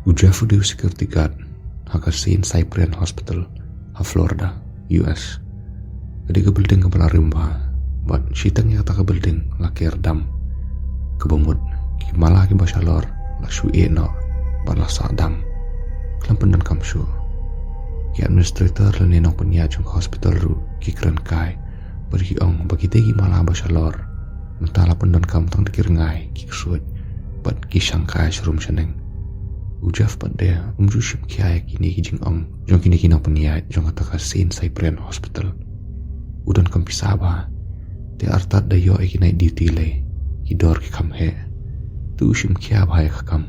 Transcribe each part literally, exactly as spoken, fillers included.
U Jeff u dei u security guard ha ka Saint Cyprian Hospital ha Florida, U S. Ka dei ka building kaba la rim bha, bad shiteng ïa kata ka building la ker dam. Kaba mut ki mala kiba shalor la shu ïeh noh bad la sah dam. Khlem pyndonkam shuh. Ki administrator lane nongpynïaid jong ka hospital ruh ki kren kai bad ki ong ba kitei ki mala ba shalor mynta la pyndonkam tang da ki rngai, ki ksuid bad ki shangkai sharum shaneng. U Jeff pat de um ju shim khia ïa kine ki jingong jong kine ki nongpynïaid jong kata ka Saint Cyprian Hospital. U donkam pisa bha, te artat da ïoh ïa ki night duty lei, ki dor ki kham heh. Te u shim khia bha ïa ka kam.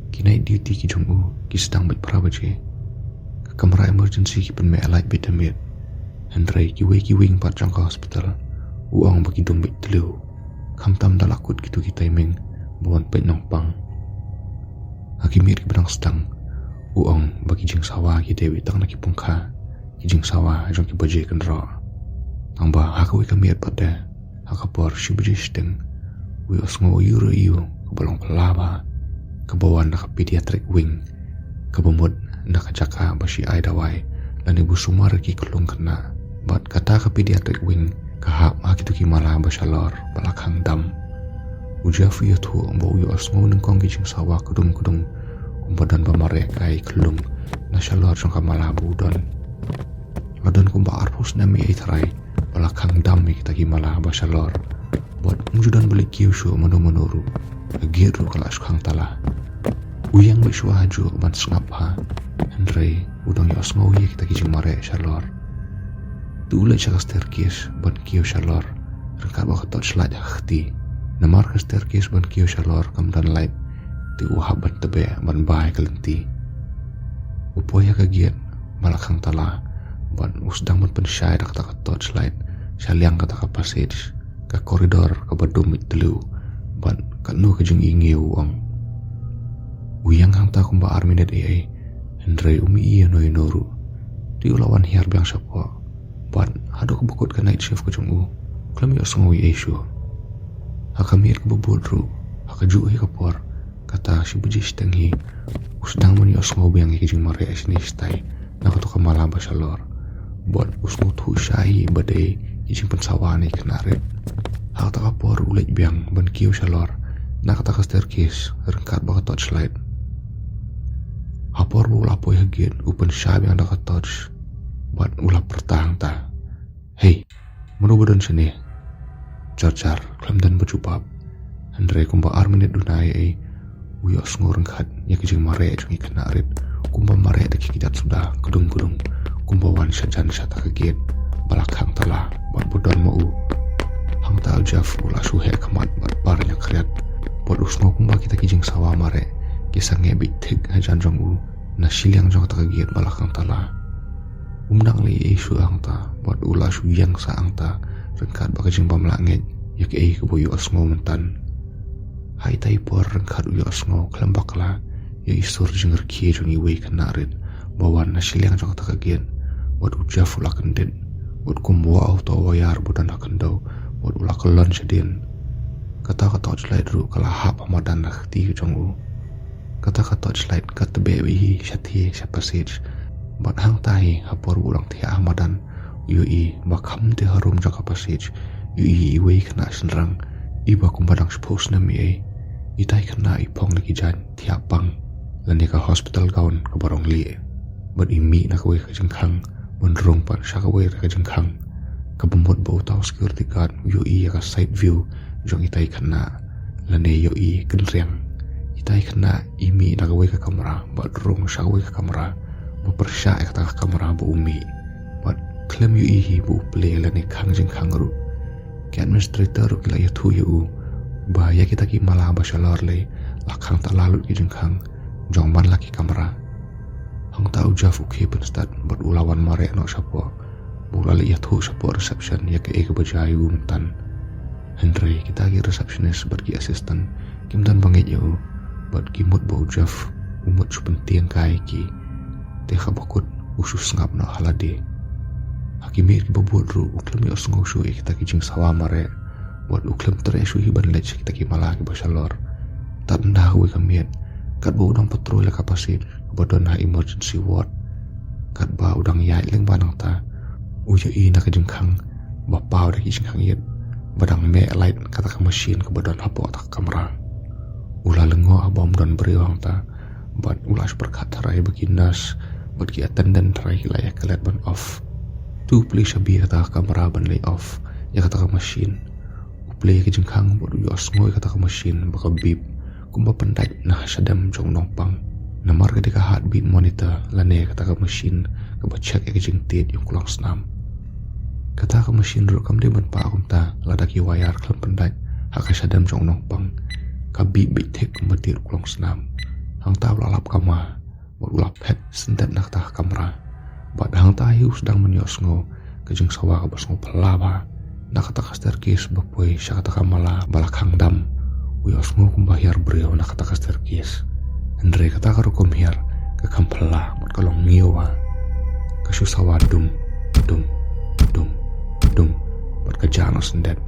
Ki night duty ki jong u ki sdang beit phra baje. Ka kamra emergency ki pynmih light beit ha miet. Hynrei kiwei ki wing pat jong ka hospital u ong ba ki dum beit tliw, khamtam da la kut kito ki timing ba wan peit nongpang. Ha ki miet kiba dang sdang u ong ba ki jingsawa ki dei beit tang na ki pungkha, ki jingsawa jong ki baje kynroh. Tangba ha kawei ka miet pat de, ha ka por shi baje shiteng, u ïohsngew aiu re aiu kaba long phylla bha, kaba wan na ka pediatric wing, kaba mut na ka jaka ba shu ai dawai lane ba sumar ïa ki khyllung khynnah. Bad kata ka pediatric wing ka hap ha kito ki mala ba shalor ba la khang dam. U Jeff u ïathuh ba u ïohsngew nyngkong ki jingsawa kdum kdum kumba don ba mareh kai khyllung na shalor jong ka mala ba u don. La don kumba arphew snem ïa i trai ba la khang dam ïa kita ki mala ba shalor. Bad um ju don ba leit kiew shuh mano mano ruh. Ka gate ruh ka la shu khang tala. U ïeng beit shuwa hajuh ban sngap bha, hynrei u dang ïohsngew ïa kita ki jingmareh shalor. Te u leit sha ka staircase ban kiew shalor, ryngkat bad ka torchlight ha ka kti. Namar ka staircase ban kiew shalor kam don light, te u hap ban tbeh ban bai ka lynti. U poi ha ka gate ba la khang tala bad u sdang ban pynshai da kata ka torchlight sha liang kata ka passage, ka corridor kaba dum beit tliw bad katno ka jingïohi u ong. U ïeng hangta kumba ar minit ei ei, hynrei um ïohi ïano ïano ruh. Te u la wan hiar biang shapoh bad haduh kaba kut ka night shift ka jong u, khlem ïohsngew ei ei shuh. Ha ka miet kaba bud ruh, ha kajuh hi ka por, kata shi baje shiteng hi, u sdang ban ïohsngew biang ïa ki jingmareh shane shatai na kato ka mala ba shalor. Bad u sngewthuh shai hi ba dei ki jingpynsawa na ki khynnah rit. Ha kata ka por u leit biang ban kiew shalor na kata ka staircase ryngkat bad ka torchlight. Ha por ba u la poi ha gate u pynshai biang da ka torch bad u la pyrta hangta, "Hei, mano ba don shane?" Jar jar khlem don ba jubab. Hynrei kumba ar minit duna ei ei, u ïohsngew ryngkat ïa ki jingmareh jong ki khynnah rit, kumba mareh da ki kjat suda kdung kdung, kumba wan shajan shata ka gate ba la khang tala bad ba don ma u. Hangta u Jeff u la shu heh khmat bad par ñiangkhriat bad u sngew kumba kita ki jingsawa mareh ki sangeh beit thik hajan jong u na shiliang jong kata ka gate ba la khang tala. Um nang leh ei ei shuh hangta bad u la shu ïeng sah hangta ryngkat bad ka jingbym lah ngeit ïa kaei kaba u ïohsngew mynta. Ha ita i por ryngkat u ïohsngew khlem bakla ïa i sur jingrkhie jong iwei i khynnah rit ba wan na shiliang jong kata ka gate. Bad u Jeff u la kyndit bad kumba u to waiar ba don ha khyndew bad u la kyllon shadien. Kata ka torchlight ruh ka la hap ha madan na ka kti jong u. Kata ka torchlight ka tbeh beit hi shathie sha passage. Bad hangta hi ha por ba u dang thiah ha madan u ïohi ba kham te harum jong ka passage u ïohi iwei i khynnah shynrang iba kumba dang shiphew snem ei ei. Ita i khynnah i phong na ki jaiñ thiah pang lane ka hospital gown kaba rong lieh. Bad i mih na kawei ka jingkhang ban rung pat sha kawei ka jingkhang. Kaba mut ba uta u security guard u ïohi ïa ka side view jong ita i khynnah lane ïohi kynriang. Ita i khynnah i mih na kawei ka kamra bad rung sha kawei ka kamra ba pyrshah ïa kata ka kamra ba u mih. Bad khlem ïohi hi ba u plie lane khang jingkhang ruh. Ki administrator ruh ki la ïathuh ïa u ba ïa kita ki mala ba shalor lei la khang tala lut ki jingkhang jong man la ki kamra. Hangta u Jeff u khie pynstad bad u la wan mareh noh shapoh. Ba u la leit ïathuh shapoh reception ïa kaei kaba jia ïa u mynta. Hynrei kita ki receptionist bad ki assistant kim don ba ngeit ïa u bad ki mut ba u Jeff u mut shu pyntieng kai ïa ki. Te haba kut u shu sngap noh ha lade. Ha ki miet kiba bud ruh u khlem ïohsngew shuh ïa kita ki jingsawa mareh bad u khlem treh shuh hi ban leit sha kita ki mala kiba shalor. Tad ynda ha kawei ka miet Katba u dang patrol ïa ka passage ba don ha emergency ward, katba u dang ïaid lyngba nangta, u ïohi na ka jingkhang ba paw da ki jingkhang ïit ba dang meh light kata ka machine kaba don hapoh kata ka kamra. U la lyngngoh haba ym don briew hangta, bad u la shu pyrkhat tharai ba ki nurse bad ki attendant tharai ki la ïaklet ban off. Te u plie shabi kata ka kamra ban leit off ïa kata ka machine. U plie ïa ka jingkhang bad u ïohsngew ïa kata ka machine ba ka beep kumba pyndait na shadem jong u nongpang. Namar ka dei ka heartbeat monitor lane kata ka machine kaba check ïa ka jingtied ïa u klongsnam. Kata ka machine ruh kam dei ban pah kumta lada ki wire khlem pyndait ha ka shadem jong u nongpang. Ka beep beit thik kumba tied u klongsnam. Hangta u la lap kama bad u la phet syndet na kata ka kamra. Bad hangta hi u sdang ban ïohsngew ka jingsawa kaba sngew phylla bha na kata ka staircase ba poi sha kata ka mala ba la khang dam. U ïohsngew kumba hiar briew na kata ka staircase. Hynrei kata ka rukom hiar ka kham phylla bad ka long ngiew bha. Ka shu sawa dum, dum, dum, dum, bad ka jah noh syndet.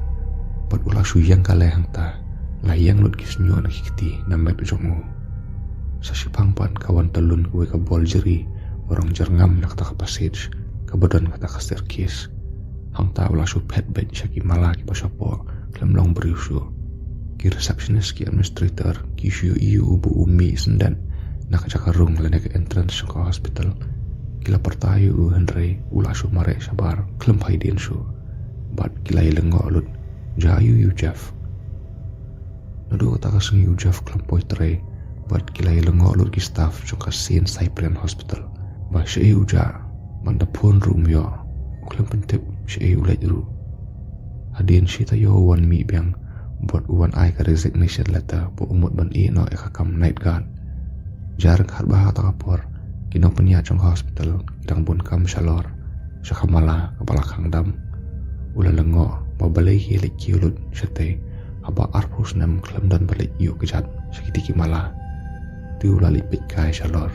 Bad u la shu ïeng ka leh hangta, la ïeng lut ki shñiuh na ki kti na met jong u. Sa shiphang pat ka wan tyllun kawei ka bol jri ba rong jyrngam na kata ka passage kaba don kata ka staircase. Hangta u la shu phet beit sha ki mala kiba shapoh khlem long briew shuh. Ki receptionist, ki administrator ki shu ïohi ïa u ba u mih syndet na ka jaka rung lane ka entrance jong ka hospital. Ki la pyrta ïa u hynrei u la shu mareh shabar khlem phai dien shuh. Bad ki la ïalyngngoh lut, jah ïa u Jeff. Naduh kata ka sngi u Jeff khlem poi trei, bad ki la ïalyngngoh lut ki staff jong ka Saint Cyprian Hospital ba shaei u jah, bad da phone ruh um ïoh. U khlem pyntip shaei u leit ruh. Hadien shi taïew u wan mih biang bad u wan ai ka resignation letter ba u mut ban ïeh noh ïa ka kam night guard. Jar khat ba ha kata ka por ki nongpynïaid jong ka hospital ki dang bun kam shalor sha ka mala kaba la khang dam. U la lyngngoh ba balei ki leit kiew lut shatei haba arphew snem khlem don ba leit ïuh kjat sha kitei ki mala. Te u la leit peit kai shalor.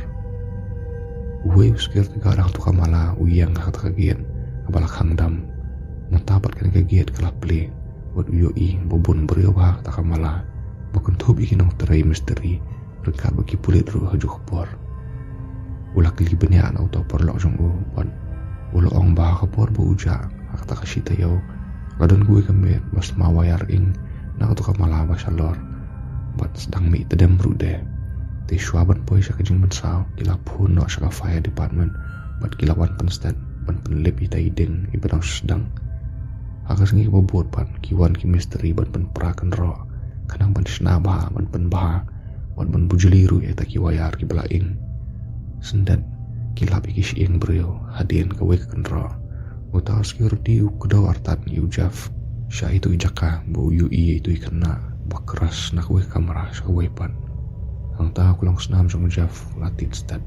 Uwei u security guard hangto ka mala u ïeng ha kata ka gate kaba la khang dam. Mynta pat kane ka gate ka la plie bad u ïohi ba bun briew bha ha kata ka mala ba kynthup ïa ki nongtrei mistri ryngkat bad ki pulit ruh ha kajuh ka por. U la kylli bniah na uto u paralok jong u bad u la ong ba ha ka por ba u jah ha kata ka shi taïew la don kawei ka miet ba sma wire ing na kato ka mala ba shalor bad sdang mih tdem ruh de. Te shuwa ban poi sha ka jingmynsaw ki la phone noh sha ka fire department bad ki la wan pynstet ban pynlip ïa itai i dieng iba dang sdang. Ha ka sngi kaba bud pat ki wan ki mistri ban pynpra kynroh khnang ban shna bha, ban pynbha bad ban bujli ruh ïa kita ki wire kiba la ing. Syndet ki lap ïa ki shyieng briew hadien kawei ka kynroh. Uta u security u kdew artat ïa u Jeff sha ito i jaka ba u ïohi ïa ito i khynnah ba crash na kawei ka kamra sha kawei pat. Hangta u klongsnam jong u Jeff u la tied stet.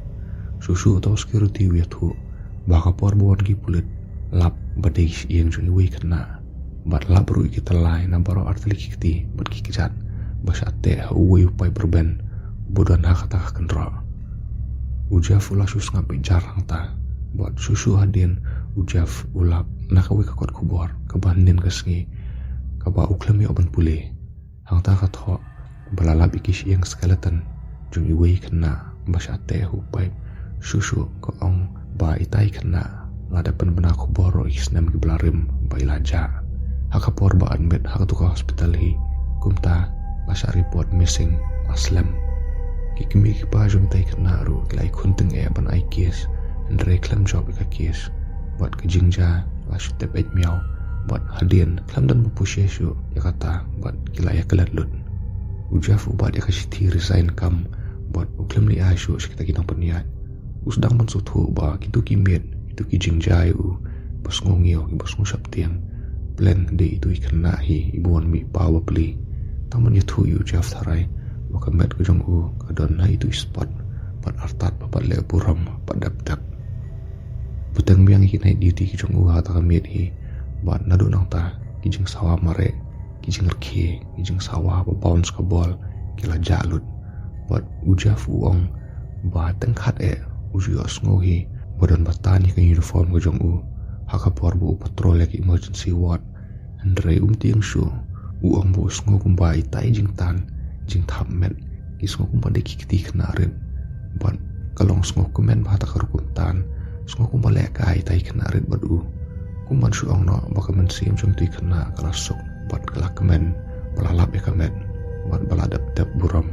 Shuh shuh uta u security u ïathuh ba ha ka por ba wan ki pulit lap ba dei ki shyieng jong iwei i khynnah. Bad lap ruh ïa ki tyllai na baroh artylli ki kti bad ki kjat ba shah teh ha uwei u paip rben ba don ha kata ka kynroh. U Jeff u la shu sngap beit jar hangta bad shuh shuh hadien u Jeff u lap na kawei ka kot khubor kaba hynnin ka sngi kaba u khlem ïoh ban pule. Hangta ka thoh ba la lap ïa ki shyieng skeleton jong iwei i khynnah ba shah teh ha u paip. Shuh shuh ka ong ba itai i khynnah lada pynbna khubor ïa ki snem kiba la rim ba i la jah. Ha ka por ba admit ha kato ka hospital hi kumta la shah report missing la slem. Ki kmie ki kpa jong itai i khynnah ruh ki la ïakhun tyngeh ban ai case hynrei khlem jop ïa ka case. Bad ka jingjia la shu tep eit miaw bad hadien khlem don ba pyrshah shuh ïa kata bad ki la ïaklet lut. U Jeff u bat ïa ka shithi resign kam bad u khlem leit ai shuh sha kita ki nongpynïaid. U sdang ban sngewthuh ba kito ki miet, kito ki jingjia ïa u ba sngewngiew, ba sngewsheptieng, pleng dei ito i khynnah hi iba wan mih paw bapli. Tang ban ïathuh ïa u Jeff tharai ba ka met ka jong u ka don ha ito i spot bad artat ba pat leh burom pat dep dep. Bteng biang ïa ki night duty ki jong u ha kata ka miet hi bad naduh nangta ki jingsawa mareh, ki jingrkhie, ki jingsawa ba bounce ka bol ki la jah lut. Bad u Jeff u ong ba teng khatheh u ju ïohsngew hi ba don ba tan ïa ka uniform ka jong u ha ka por ba u patrol ïa ka emergency ward. Hynrei um tieng shuh u ong ba u sngew kumba itai i jingtan, jingthap met Ki sngew kumba dei ki kti khynnah rit. Bad ka long sngewkmen bha ta ka rukom tan. Sngew kumba lehkai ta ki khynnah rit bad u. Kumban shu ong noh ba ka mynsiem jong tu ki khynnah ka la suk bad ka la kmen ba la lap ïa ka met bad ba la dep tep burom.